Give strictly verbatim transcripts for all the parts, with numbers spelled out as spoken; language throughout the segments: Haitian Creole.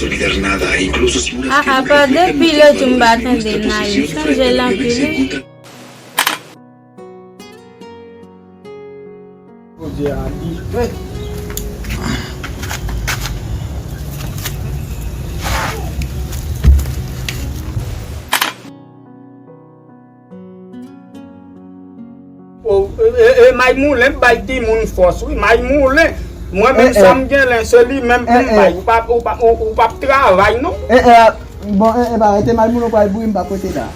Olvidar nada, e incluso si una... Ah, apa depi lè tou m pa tande Naïm, sonje l anpil wi. Bondye abitye. O, e, e, e, May Moulen bay timoun fòs wi, May Moulen. Mwen menm, eh, sa m gen len, se li menm pou m bay. Ou p ap, ou p ap, ou, ou p ap travay non. Eh, eh, bon, eh, eh, ba, rete May Moulen, ou pral bouyi, m p ap rete la.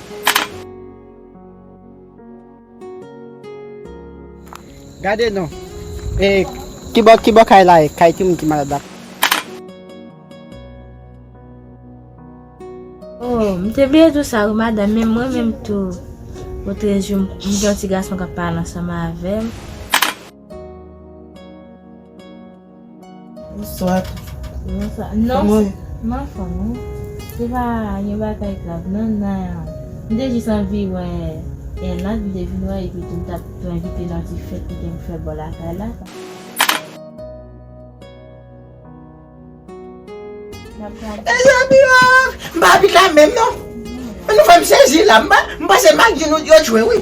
Gade non. E, kibò, kibò kay la ye? Kay timoun ki malad la. Oh, m te bliye di w sa wi, madanm, men mwen menm tou. Otrejou, m, m gen yon ti gason k ap pale ansanm avè m. Bonswa. Bonswa. Non, kòman w ye? M anfòm wi. Se pa yon bagay grav non, nan, m te jis anvi wè Erland, m te vin wè, epi tou m t ap tou envite nan ti fèt ki gen pou fè bò lakay la. Mezanmi, oh, m pa abit la menm non. Men nou fè m sezi la, m pa, m panse m ak Djin yo tchwe wi.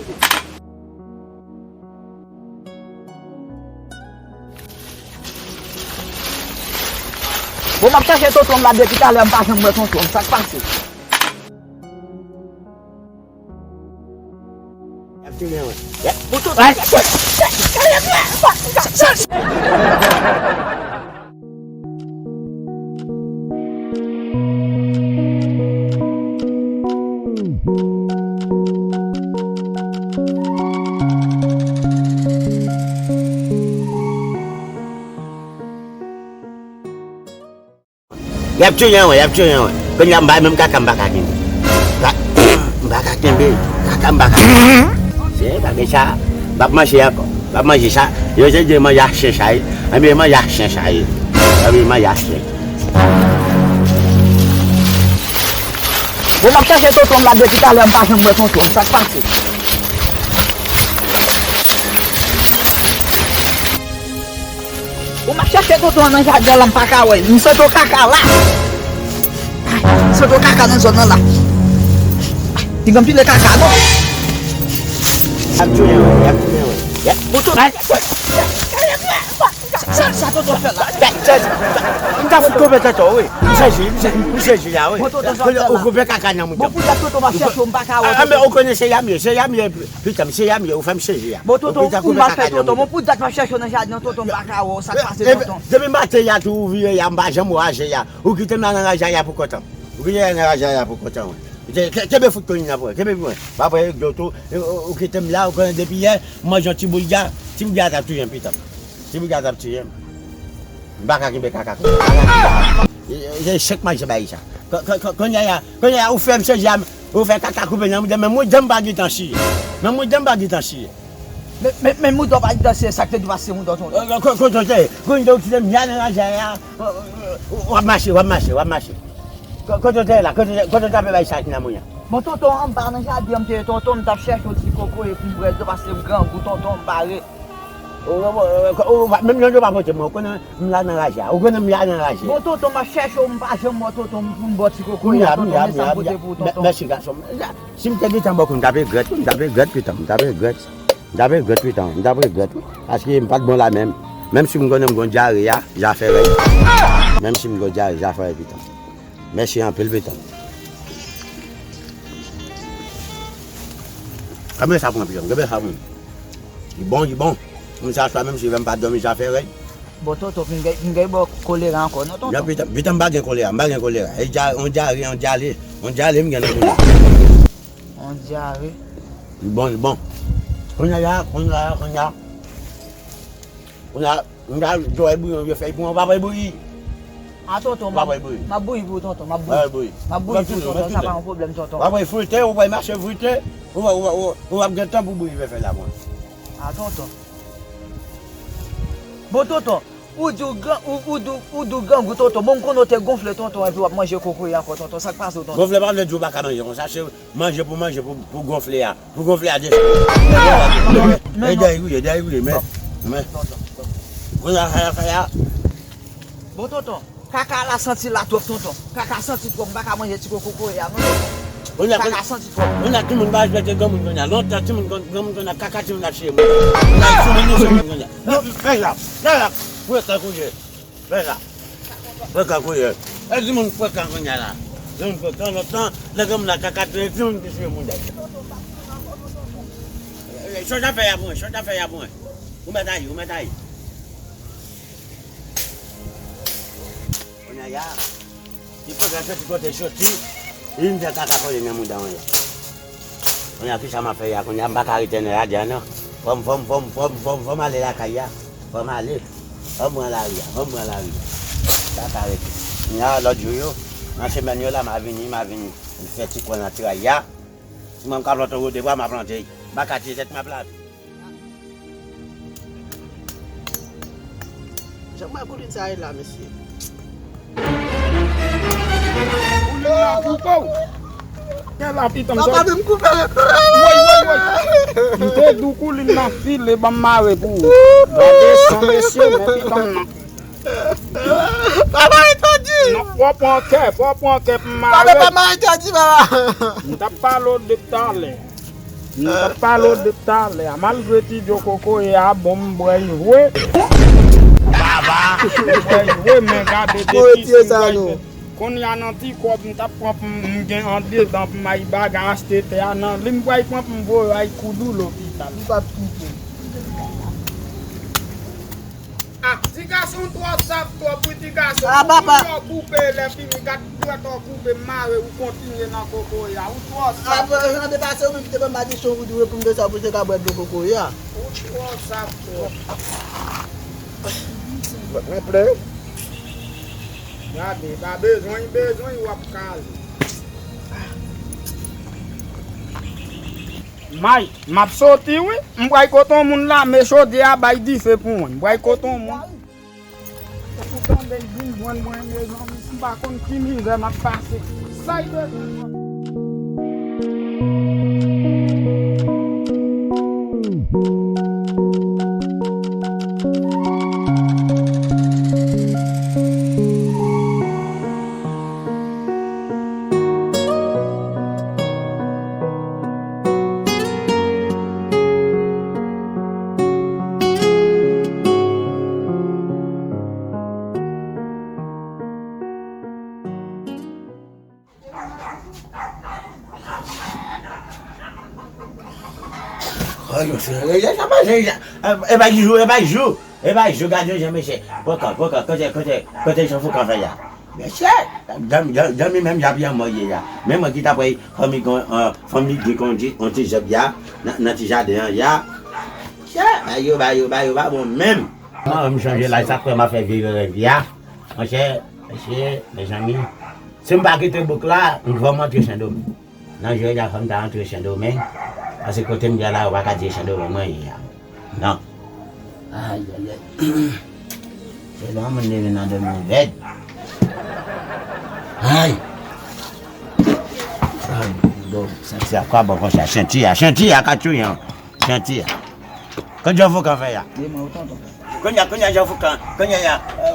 Bon, m ap chache tonton m la depi talè, m pa janm wè tonton m. Sa k pase? Y ap tounen, wè. Y ap, bon, tonton. Y ap tounen, wè, y ap tounen, wè. Kounye a, m pa, menm kaka, m pa ka kenbe. Ka-, m pa ka kenbe. Kaka, m pa ka kenbe. Se bagay sa, m p ap manje ankò. M p ap manje sa. Yo te di manje a chen sa ye. Anben, manje a chen sa ye. Anben, manje a chen. Bon, m ap chache tonton m la depi talè, m pa janm wè tonton m. Sa k pase? Bon, m ap chache tonton an nan jaden an la, m pa ka wè l. M santi yon kaka la. Ay, m santi yon kaka nan zòn nan la. Ay, li gen anpil kaka, non? Y ap tounen, wè, y ap tounen, wè. Y ap, bon, tonton. Sa, sa tonton fè la? M ta fout koupe tèt ou, wi. M sezi, m sezi, m sezi a, wi. Bon, tonton, sa w fè la? Ou koupe kaka nan mouda. Bon, poutèt tonton m ap chèche w, m pa ka wè tonton. Ah, men ou konnen se Yamye, se Yamye, pitan m, se Yamye, ou fè m sezi a. Bon, tonton, ou mal fè tonton. Bon, poutèt m ap chèche w nan jaden an, tonton, m pa ka wè w, sa k pase, tonton? Depi maten yè a tou ou vire yè a, m pa janm wè w aje yè a. Ou kite m la nan raje a pou kontan. Ou kite m la nan raje a pou kontan, wi. Ke-, ke-, kenbe fout kounye a pou mwen, kenbe pou mwen. Pa pran egzo tou, ou, ou kite m la, ou konnen depi yè, m manje yon ti boulga, ti boulga a t ap touye m, pitan m. Ti boulga t ap touye m. M pa ka kenbe kaka konsa. E, e, e, chèk manje bay sa. Ko-, ko-, ko-, kounye a, kounye a, ou fè m sezi a, ou fè kaka koupe nan mouda, men mouda m pa gentan siye. Men mouda m pa gentan siye. Men, men, men mouda w pa gentan siye, sa k te dwe pase mouda w tonton? Ko-, ko-, kote w te ye? Kounye a ou kite m la nan raje a, w ap mache, w ap mache, w ap mache. Ko-, kote w te ye la? Kote, kote w t ape bay sa ki nan mouda? Bon, tonton, anba nan jaden an m te ye, tonton, m t ap chèche yon ti kokoye pou m bwè dlo, paske m grangou, tonton, m pare. O, o, o, o, o, menm jan yo pa pote mwen, ou konnen m la nan raje a. Ou konnen m la nan raje a. Bon, tonton, m ap chèche w, m pa janm wè w, tonton, pou m ba w ti kokoye a, tonton, men sa m pote pou ou, tonton. Mèsi, gason m. Si m te gentan ba w kou, m t ap regrèt, wi, m t ap regrèt, pitan m, m t ap regrèt. M t ap regrèt, pitan m, m t ap regrèt, wi. Paske m pa t bon la menm. Menm si m konnen m gon dyare a, zafè rèy. Menm si m gon dyare, zafè rèy, pitan m. Mèsi anpil, pitan m. Kenbe sa pou mwen, pitan m, kenbe sa pou mwen. Li bon, li bon. Moun sa swa menm si lè m pa dòmi, zafè rèy. Bon, tonton, vin gay, vin gay bò kolera ankò, non, tonton? Non, pitan, pitan m pa gen kolera, m pa gen kolera. E dya-, on dyare, on dyale, on dyale m gen nan moun. On dyare. Li bon, li bon. Kounye a, kounye a, kounye a. Kounye a, kounye a, dlo a bouyi, yo fè pou mwen, pa bay bouyi. A, tonton, m ap, m ap bouyi pou ou, tonton, m ap bouyi. M ap bouyi pou ou, tonton, sa pa yon pwoblèm, tonton. W ap frite, ou pral mache frite, ou, ou, ou, ou ap gen tan pou bouyi fè fè la, mwen. A, tonton. Bon, tonton, ou di w gran, ou, ou di w, ou di w grangou, tonton. Bon, m konnen w te gonfle, tonton, epi w ap manje kokoye ankò, tonton. Sa k pase w, tonton? Gonfle pa vle di w pa ka manje konsa, se manje pou manje, pou, pou gonfle a. Pou gonfle a desann. E dèyè wi, e dèyè wi, men, men. Bon, tonton. Bon, tonton. Kaka la santi la twòp, tonton. Kaka santi twòp, m pa ka manje ti kokoye a, non, tonton. Kaka santi twòp. Kounye a tout moun pa respekte granmoun kounye a. Lontan, timoun, granmoun kounye a, kaka timoun ap chire moun. Kounye a, timoun nou chire moun kounye a. Non, fè sa, fè sa. Fè sa kounye a. Fè sa. Frekan kounye a. E timoun frekan kounye a la. Timoun frekan, lontan, lè granmoun la kaka, se timoun ki chire moun dèyè. Chonj afè a pou mwen, chonj afè a pou mwen. Ou mèt ayi, ou mèt ayi. Kounye a, ti kote soti, kote soti, li vin fè kaka kole nan mouda mwen la. Kounye a, kisa m ap fè ya? Kounye a, m pa ka rete nan ladi a, non. Fò m, fò m, fò m, fò m, fò m, fò m ale lakay ya. Fò m ale. Fò m pran lari a, fò m pran lari a. Sa ka rete. Kounye a, lòt jou yo, nan semèn yo la, m a vini, m a vin fè ti kwen nan tray ya. Si mwen m ka plante wodebwa, m a plante. M pa ka tiye tèt m ap lave. Jan mwen koulin sa ye la, mesye. Koulin nan koupe w. Gen la pitan m. Papa, m koupe. Woy, woy, woy. M te di w koulin nan file, ban m mare pou ou. Gade san mesye, men pitan m nan. Papa, entèdi. Non, fò pran kè, fò pran kè pou m mare. Papa, pa mare entèdi, papa. M t ap pale w de talè. M t ap pale w de talè a. Malgre ti djo kokoye a bon, m bwè l vre. Baba. M bwè l vre, men gade de ti sou gade. Kounye a nan ti kòb m t ap pran pou m, m gen andedan pou m al bagay achte tè a nan li, m pral pran pou m voye al koudou lopital. Li p ap kite. Ah, ti gason, ou twò sav twòp, wi, ti gason. Ah, papa. Pou yo koupe, lè fini, gad dwèt ou koupe, mare, ou kontinye nan kokoye a. Ou twò sav. Ah, bon, jan de pase, ou menm ki te ban m adisyon, ou di, pou m de sa, pou se ka bwè dlo kokoye a. Ou twò sav twòp. Mwen plen. Gade, pa bezwen, bezwen, w ap kaze. May, m ap soti wi. M pral kote yon moun lame chodyè a bay dife pou mwen. M pral kote yon moun. Se pou tande l vin jwenn mwen, mezanmi, m pa konn ki mizè m ap pase. Sa y bezwen. E pa jou, e pa jou. E pa jou, gade yon jan mesye. Pran kan, pran kan, kote, kote, kote Jan Foukan fè ya? Mesye, dan, dan, dan mi menm y ap yon mò ye ya. Men mwen ki ta pral fanmi gon, fanmi gen kondit, yon ti jèb ya, nan, nan ti jaden an ya. Mesye, ba yo, ba yo, ba yo, ba bon menm. Mwen, m chanje laj, sa k fè m ap fè vye rèv ya. Monchè, mesye, mezanmi, si m pa kite bouk la, m vrèman antre Sendomeng. Nan jodi a, fò m ta antre Sendomeng, paske kote m ye la, yo pa ka di Sendomeng mwen ye a. Non. Ay, ay, ay. Se lè yon moun leve nan dòmi rèd. Ay. Ay, bon, senti a kwa bon konsa, senti a, senti a ka touye an. Senti a. Kote Jan Foukan fè ya? Kounye a, kounye a, Jan Foukan, kounye a,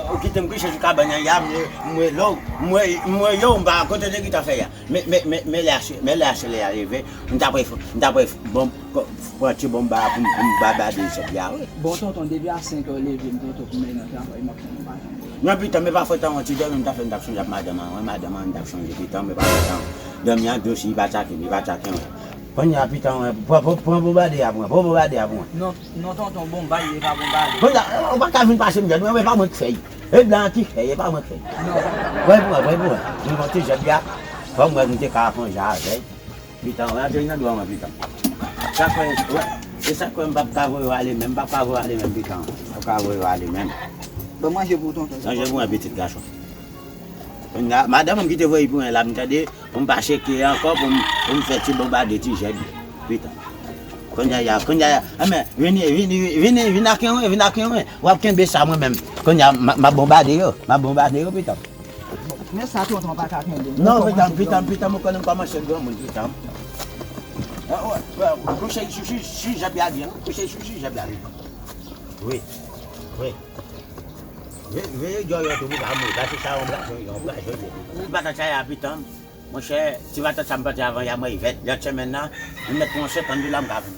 ou kite m kouche sou kabann nan ya, m wè, m wè lò, m wè, m wè yo, m pa kote te gentan fè ya. Men, men, men, men lè a, men lè a solèy a leve, m ta pral, m ta pral bon, pran ti bonba pou m, pou m babade sèt ya, wi. Bon, tonton, depi a senk è w leve m, tonton, pou m al nan travay, m ap fè yon bagay. Non, pitan, men pa fòt an, ti dòmi m ta fè, m t ap sonje ap madanm an, wi, madanm an, m t ap sonje, pitan, men pa fòt an. Dòmi an dous, li pa tchake m, li pa tchake m. Kounye a, pitan, wi, pran, pran, pran bonbade a pou mwen, pran bonbade a pou mwen. Non, non, tonton, bonbade, e pa bonbade. Kounye a, ou pa ka vin pase m jèd, mwen, e pa mwen k fè l. E blan an ki fè l, e pa mwen k fè l. Non. Pran pou mwen, pran pou mwen. Mwen, mwen te jèd la, fò m wè m te ka fè yon jan avè l. Pitan, wè, antre nan dwa mwen, pitan. Sa fè, wè, e sa k fè m p ap ka voye w ale menm, m p ap ka voye w ale menm, pitan. M p ap ka voye w ale menm. Bon, manje pou tonton. Manje pou mwen, pitit gason. Kounye a, madanm mwen ki te voye pou mwen la, m tande, pou m pa cheke ankò, pou m, pou m fè ti bonbade ti jèb. Pitan. Kounye a, kounye a, enben, vini, vini, vini, vin ak mwen, vin ak mwen. W ap kenbe sa mwen menm. Kounye a, m a, m ap bonbade yo, m ap bonbade yo, pitan. Men sa tonton pa ka kenbe. Non, pitan, pitan, pitan, mwen konnen m kòmanse granmoun, pitan. Kouche sou, sou, sou jèb la byen, kouche sou, sou jèb la byen. Wi, wi. Veye djòl yo tou pou pa mouri, paske sa yon bras, yon bras, yon bras. Ti patat sa y a pitan, monchè, ti patat sa m plante avan yè, mwen, vèt, lòt semèn nan, m mèt pran yon senkant dola, m ka vin.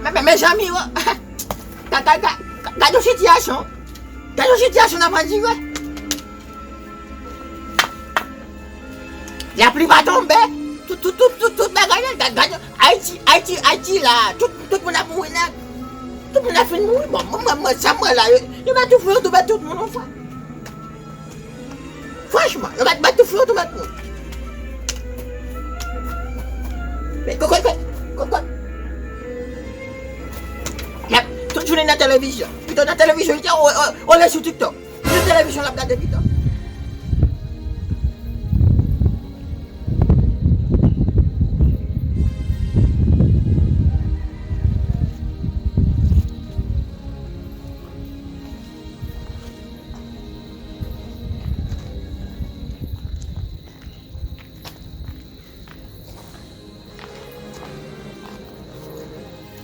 Men, men, mezanmi, gade yon sitiyasyon. Gade yon sitiyasyon n ap andire. Lapli pa tonbe. Tout, tout, tout, tout, tout bagay la. Gade, gade, Ayiti, Ayiti, Ayiti la. Tout, tout moun ap mouri nèt. Tout moun ap fin mouri. Bon, mwen, mwen, mwen, sa mwen la, yo, yo mèt tou fou, yo tou mèt tout moun yon fwa. Franchman, yo mèt, mèt tou fou, yo tou mèt moun. Men, kòkòt, kòkòt. Y ap tout jounen nan televizyon. Pito nan televizyon, li te o, o, olye sou TikTok. Tout televizyon l ap gade pito.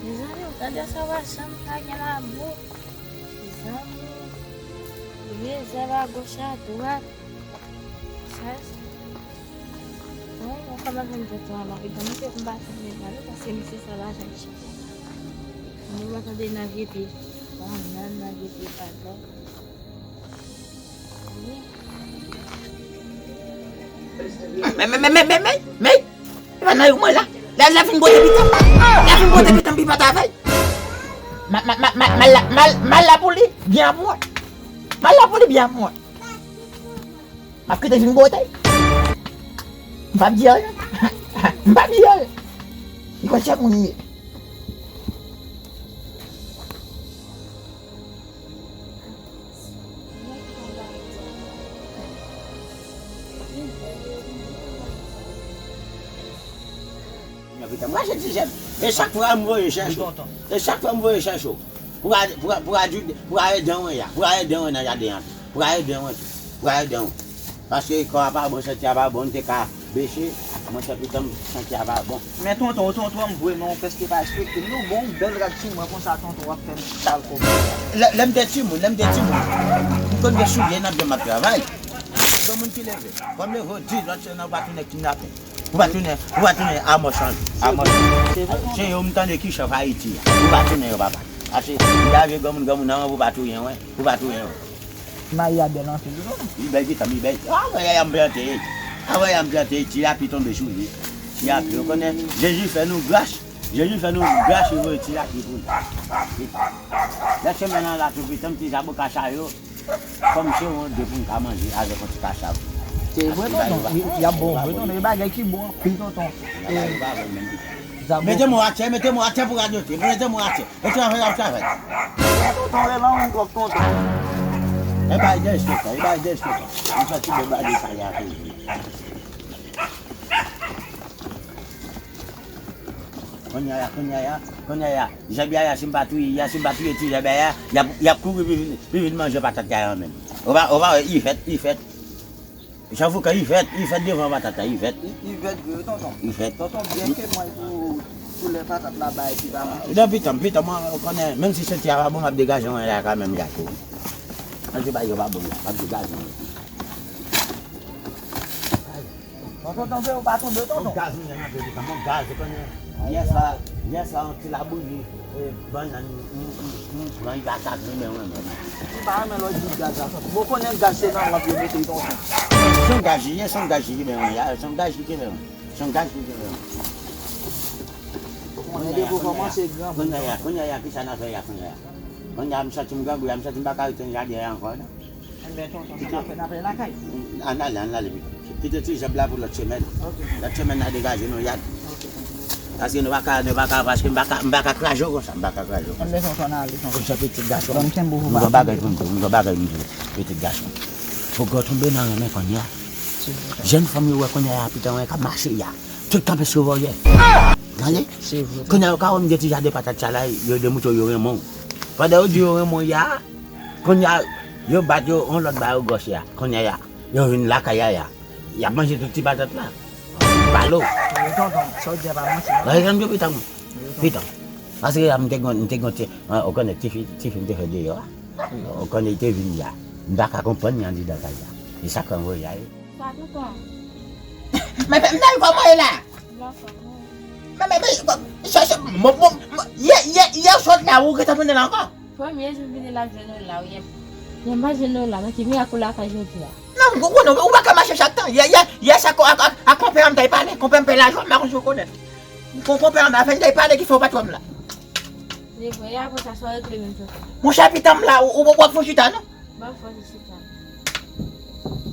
Mezanmi, w gade sa w a chanm pa gen labou. Mezanmi, vye zèb agoch adwat. Sa, sa. Bon, mwen kòmanse m fè travay. Etan mwen se konbatan men pale, paske misye sa pa janm chita. Mwen pa tande nan vye pye. Bannann nan vye pye, padon. Men, men, men, men, men, men, men, men, men, nan yon mwen la. Lè, lè fin bwote pitan. Lè fin bwote pitan, pi pa travay. Ma, ma, ma, ma, mal la, mal, mal la pou li, byen pou mwen. Mal la pou li, byen pou mwen. M ap kite fin bwote. M p ap di anyen. M p ap di anyen. Li konn se moun li ye. Mwen se ti jèn. E chak fwa m voye chèche w. E chak fwa m voye chèche w. Pou ka, pou ka, pou ka, pou ka ede w ya. Pou ka ede w nan jaden an. Pou ka ede w tou. Pou ka ede w. Paske kò a pa bon, santi a pa bon, m te ka beche, monchè pitan m, santi a pa bon. Men tonton, tonton m vre, men w prèske pa respekte m. Nou bon, yon bèl rad sou mwen konsa, tonton, w ap fè m sal kòb. Lè, lè m te timoun, lè m te timoun, m konn gen soulye nan pye m ap travay. Gen moun ki leve. Kòm leve w di, lòt se nan w pa tounen kidnape. Ou pa tounen, ou pa tounen amòch an, amòch. Se yo m tande ki chèf Ayiti a. Ou pa tounen yo, papa. Ase, m ta vye granmoun, granmoun nan, ou pa touyen, wen. Ou pa touyen, wen. Mayi a bèl anpil, wi. Li bèl, pitan, li bèl. A, mwen, yaya m plante. A, mwen, yaya m plante. Ti lapli tonbe sou li. Ti lapli, ou konnen, Jezi fè nou gras. Jezi fè nou gras, li voye ti lapli pou nou. Lè semèn nan la, tou pitan, ti zaboka sa yo. Kòm se yon de pou n ka manje avèk yon ti kachav. Se vre, tonton. Y ap bon vre, tonton. E bagay ki bon anpil, tonton. Mete mwen atè, mete mwen atè pou radote. Mete mwen atè. E travay ap travay. Tonton, e lan moun twòp, tonton. E bay dèj, tonton. E bay dèj, tonton. Mwen fè ti bon bagay sa y a toujou. Kounye a, kounye a, kounye a. Zèb yaya, si m pa touye, ya, si m pa touye ti zèb yaya, y ap, y ap kouri pi vin, pi vin manje patat yaya menm. Ou pa, ou pa wè, i fèt, i fèt. Jan foukan, i fèt, i fèt devan patat la, i fèt. I, i vèt vre, tonton. I fèt. Tonton, byen ke mwen pou, pou lè patat la bay, pi pa manke. Non, pitan, pitan, mwen, ou konnen, menm si senti a pa bon, m ap degaje mwen la kanmenm, gade. Menm si bagay yo pa bon, la, m ap degaje mwen. Tonton, tonbe, ou pa tonbe, tonton. Yon gaz mwen nan vye pitan, yon gaz, ou konnen. Yè swa, yè swa, yon ti labouyi, e, bannann, m, m, m, m pran, li pa ka grenmen mwen menm. Ou pa renmen lè w di gaz la, tonton. Bon, konnen gaz se nan lanp yo mete l, tonton. Se yon gaz li ye, se yon gaz li kenbe mwen, ya, se yon gaz li kenbe mwen. Se yon gaz li kenbe mwen. Konnen depi w kòmanse gran moun. Kounye a, kounye a, kisa n a fè ya, kounye a? Kounye a, m santi m grangou, ya, m santi m pa ka rete nan jaden an ankò, non. Enben, tonton, sa n ap fè, n ap ale lakay. Ann ale, ann ale, pitit. Kite ti zèb la pou lòt semèn. Ok. Lòt semèn, n a degaje nou, y al. Ok, tonton. Paske nou pa ka, nou pa ka, paske m pa ka, m pa ka kraze w konsa, m pa ka kraze w konsa. Enben, tonton, ann ale, tonton. Konsa, pitit gason. Ban m kenbe w pou papa. M gon bagay pou m di w, m gon bagay pou m di w, pitit gason. Fòk ou tonbe nan renmen kounye a. Jèn fanm yo wè kounye a, pitan wè k ap mache a. Tout kanpe sou vòyè. Tande? Se vre. Kounye a, yo ka wè m gen ti jaden patat sa la, yo demontre yo renmen w. Pandan yo di yo renmen w ya, kounye a, yo bat yo, yon lòt ba yo gòch ya. Kounye a, yo vin lakay a ya. Y ap manje tout ti patat la. Balo. Wi, tonton, sa w di a pa manti, non? Mwen, janm di w pitan, mwen. Pitan. Paske a, m te gon, m te gon ti, an, ou konnen, tifi, tifi m te fè deyò a. Ou konnen, li te vin ya. M pa ka konprann li andidan kay la. E sa k fè m voye a ye. Sa tonton. Men, men, men, kòman ye la? M pa konprann. Men, men, men, chèche, mwen, mwen, mwen, yè, yè, yè sot la, ou gentan tounen la ankò? Premye jou m vini la, m jwenn ou la, wi. Yè m pa jwenn ou la, men ki mirak ou lakay jodi a? Non, ou konnen, ou pa ka mache chak tan. Yè, yè, yè sa ak, ak, ak konpè an m t al pale, konpè m pè lajwa, m pa konn si w konnen. Kon, konpè an m avè n t al pale ki fè w pa t wè m la. Se vre, e apre sa, sa w regle menm jan? Monchè, pitan m la, ou, ou, ou ap fè w chita, non? Ban m fè w chita.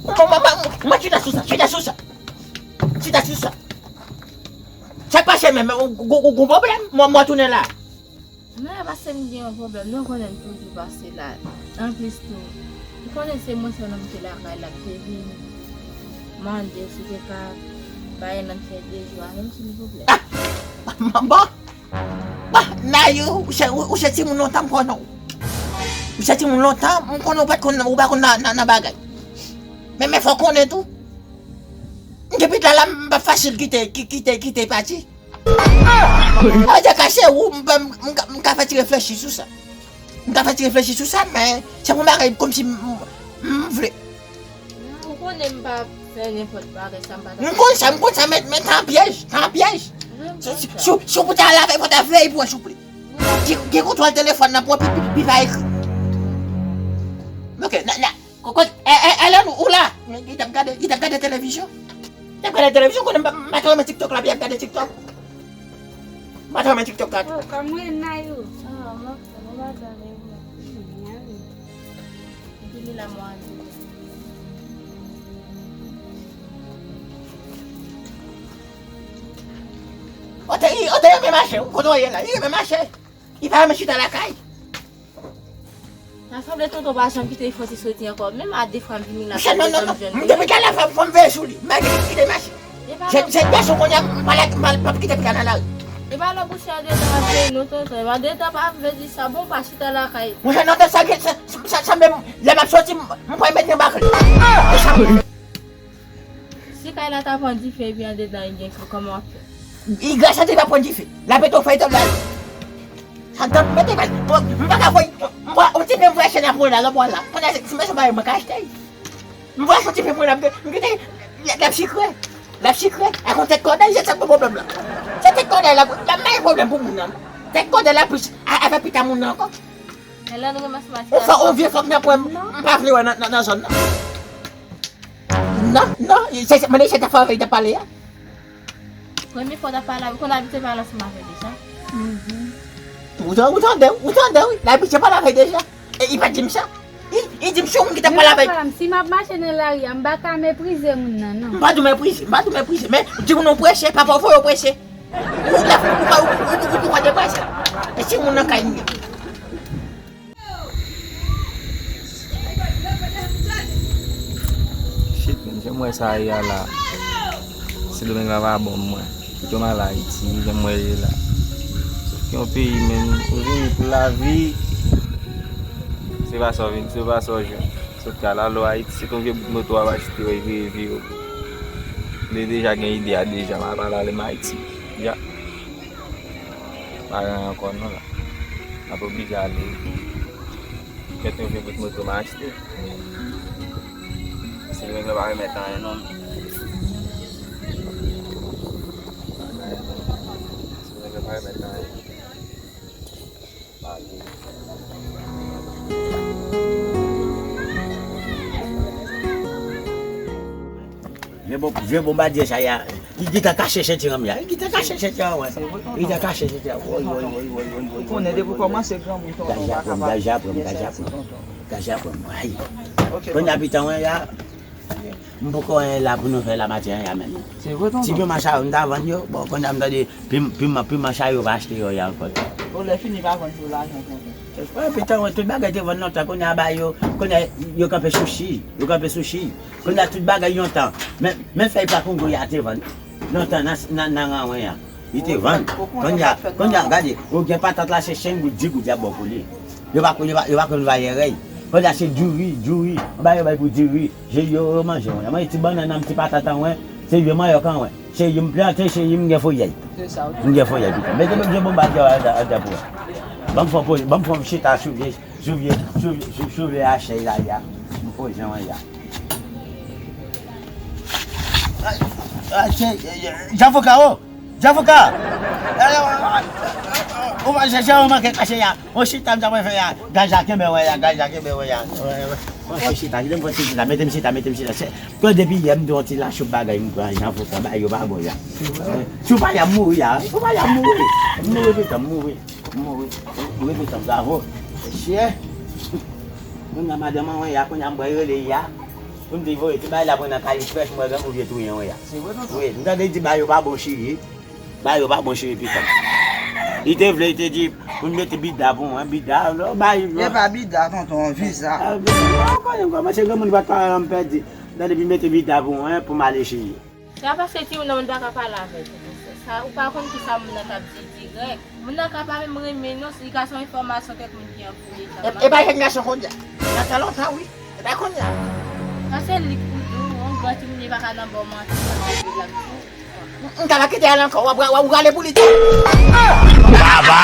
Mwen, mwen, mwen, mwen chita sou sa, chita sou sa. Chita sou sa. Sa k pase menm, ou, ou, ou, ou gon pwoblèm? Mwen, mwen tounen la. Non, e pa se m gen yon pwoblèm, non, konnen m toujou pase la. Anplis tou, ou konnen se mwen sèlman m te lakay la, m te vini mande si w te ka bay nan m fè de jou avè m, silvouplè. Ah! Bon! Bon, Nayou, ou se, ou, ou se timoun lontan m konnen w. Ou se timoun lontan, m konnen w pa t konn, ou pa konn nan, nan, nan bagay. Men, men fò w konnen tou. M depi la, la, m pa fasil kite, ki-, kite, kite pati. Sa vle di a ka se ou, m, m, m, m ka fè ti reflechi sou sa. M ka fè ti reflechi sou sa, men se pou bagay kòmsi m, m, m vle. Non, ou konnen m pa fè nenpòt bagay, sa m pa ta fè. M konn sa, m konn sa, men, men se yon pyèj, se yon pyèj. Wi, m konn sa. Si, si, si w pou ta al avè l, fò w ta veye pou wè si w vle. Wi. Gen, gen kontwòl telefòn nan pou wè pi, pi, pi pa ekri. Ok, na, na, Kòkòt, e, e, Ellen, ou la? Men, li t ap gade, li t ap gade televizyon. Li t ap gade televizyon, konnen m pa, m pa t renmen TikTok la, li ap gade TikTok. M pa t renmen TikTok la. Oh, kòman w ye, Nayou? Ah, m anfòm, ou pa tande mwen. Vini la, mwen. Ou te, ou te renmen mache, ou kote w ye la, li renmen mache. Li pa renmen chita lakay. Sa sanble tonton pa janm kite l fò ti soti ankò. Menm a de fwa m vini la, non, non, non, non. M depi talè fò, fò m veye sou li. M pa kite l mache. Se, se gason kounye a, m pa la, m pa, m p ap kite piga nan lari. E pa lè w bouche andedan m ap veye non tonton. Andedan pa vle di sa, bon, pa chita lakay. Monchè, nan tan sa, sa, sa, sa menm, lè m ap soti, m, m pran met nan bak li. E sa m Si kay la ta pran dife epi andedan li gen fè, kòman w ap fè? Li grasa te pa pran dife. L ap pete w fè etan la. Sa tann mete bal. Bon, m pa ka voye. M pran yon ti pen m voye chèn ap woule la, lòt bò la. Pandan se ti mèsi bagay mwen ka achte. M voye yon ti pen m woule la, m kite l ap sikre. L ap sikre. Ak yon tèt kòdèy, se sa k pwoblèm la. Se tèt kòdèy la, la, la gen pwoblèm pou moun nan. Tèt kòdèy la plis a, avè pita moun nan ankò. Ou fè yon vye fòk nan pwen m, m pa vle wè nan, nan, nan zòn nan. Non, non, se, se, mande se ta fè avè l t ap pale a. Premye fwa w t ap pale avè l, ou konn abitye pale ansanm avè l deja? Ou tan-, ou tande, ou tande, wi, l abitye pale avè l deja. E li pa t di m sa. Li, li di m se yon moun ki t ap pale avè l. Si m ap mache nan lari a, m pa ka meprize moun nan, non. M pa di w meprize, m pa di w meprize, men di moun ou prese, papa w voye w prese. Ou la, ou pa, ou, ou, ou, ou pa deprese. E si moun nan kay m ye. Shit, men, jan m wè sa ye a la. Sendomeng la pa bon mwen. Kite m al Ayiti, jan m wè ye la. Sòt ki yon peyi, men, ou vini pou lavi. Se pa sa w vin, se pa sa w jwenn. Sòt ka la, lò Ayiti, se t yon vye bout moto w ap achte, w ap veye vye yo. Li deja gen ide a deja, m ap al ale m Ayiti. Ya. Pa gen anyen ankò non la. M ap oblije ale. Kèt yon vye bout moto m achte. Si nèg la pa remèt anyen non. Si nèg la pa remèt anyen. Vye bon, vye bonbadye sa ya, li gentan kache senti an m ya. Li gentan kache senti an mwen. Li gentan kache senti an. Woy, woy, woy, woy, woy, woy. Ou konnen depi w kòmanse granmoun tonton ou pa kapab. Gaja pran m, gaja pran m, gaja pran m. Gaja pran m. Ay. Kounye a pitan mwen ya. M poko anyen la pou nou fè la maten an ya menm. Se vre tonton. Ti piman sa yo m ta vann yo, bon, kounye a m tande pim-, piman, piman sa yo pa achte yo ya ankò. Bon, lè fini pa vann pou lajan tonton. Wi, pitan, tout bagay te vann lontan, kounye a ba yo, kounye a yo kanpe sou chi, yo kanpe sou chi. Kounye a tout bagay lontan. Men, men fèy pa kongo ya te vann lontan nan, nan, nan ranwen an. Li te vann. Kounye a, kounye a, gade, ou gen patat la, se senk goud, di goud y ap ba w pou li. Yo pa, yo pa, yo pa konn valè rèy. Kounye a, se diri, diri. Anba yo bay pou diri. Je yo, yo manje, wè. Manje ti bannann nan, ti patat an, wè. Se yo manyòk an, wè. Se yo m plante, se yo m gen foyèy. M gen foyèy, pito. Mete m je bonba djò a, a, a, pou wè. Ban m fè yon poze, ban m fè yon chita sou vye, sou vye, sou, sou, sou vye achèy la, ya. M poze an, ya. Ay, ay, se, Jan Fouka, o! Jan Fouka! Ou pa chèche, ou manke kache ya. On chita, m ta fè ya. Gaja, kenbe wè ya, gaja, kenbe wè ya. Wè, wè. Mwen fè chita, kite m fè ti chita, mete m chita, mete m chita. Se, ke depi yè, m di yon ti lachoup bagay, m pran Jan Fouka, ba yo pa bon ya. Si w pa ya, m mouri ya. Si w pa ya, m mouri. M mouri, pito, m mouri. M mouri. M mouri, pito, bravo. Mesye. Kounye a madanm an, wè ya, kounye a m pral rele ya. Pou m te voye ti bagay la pran nan kay frèch, mwen gen ouvye touyen wè ya. Se vre, tonton? Wi, m tande di ba yo pa bon chiri. Ba yo pa bon chiri pikan. Li te vle, li te di, pou m mete bida pou mwen, bida, lò, ba yo. E pa bida, tonton, viza. Ah, viza. Ou konnen m kòmanse granmoun pa t pale, m pèdi. M tande pou m mete bida pou mwen, pou m ale chiri. Sa paske timoun nan, moun pa ka pale avè l, tonton. Sa, ou pa konn ki sa moun nan t ap di dirèk. Moun nan ka pa menm renmen non, li ka se yon enfòmasyon kèk moun ki an pou li. E, e pa jèn gason kounye a. Nan tan lontan, wi. E pa kounye a. Sa se li k pou di w, yon gran timoun li pa ka nan bò manti, sa se li k ap di w. M, m ta pa kite al ankò, w ap, w ap rale pou li tou. Baba!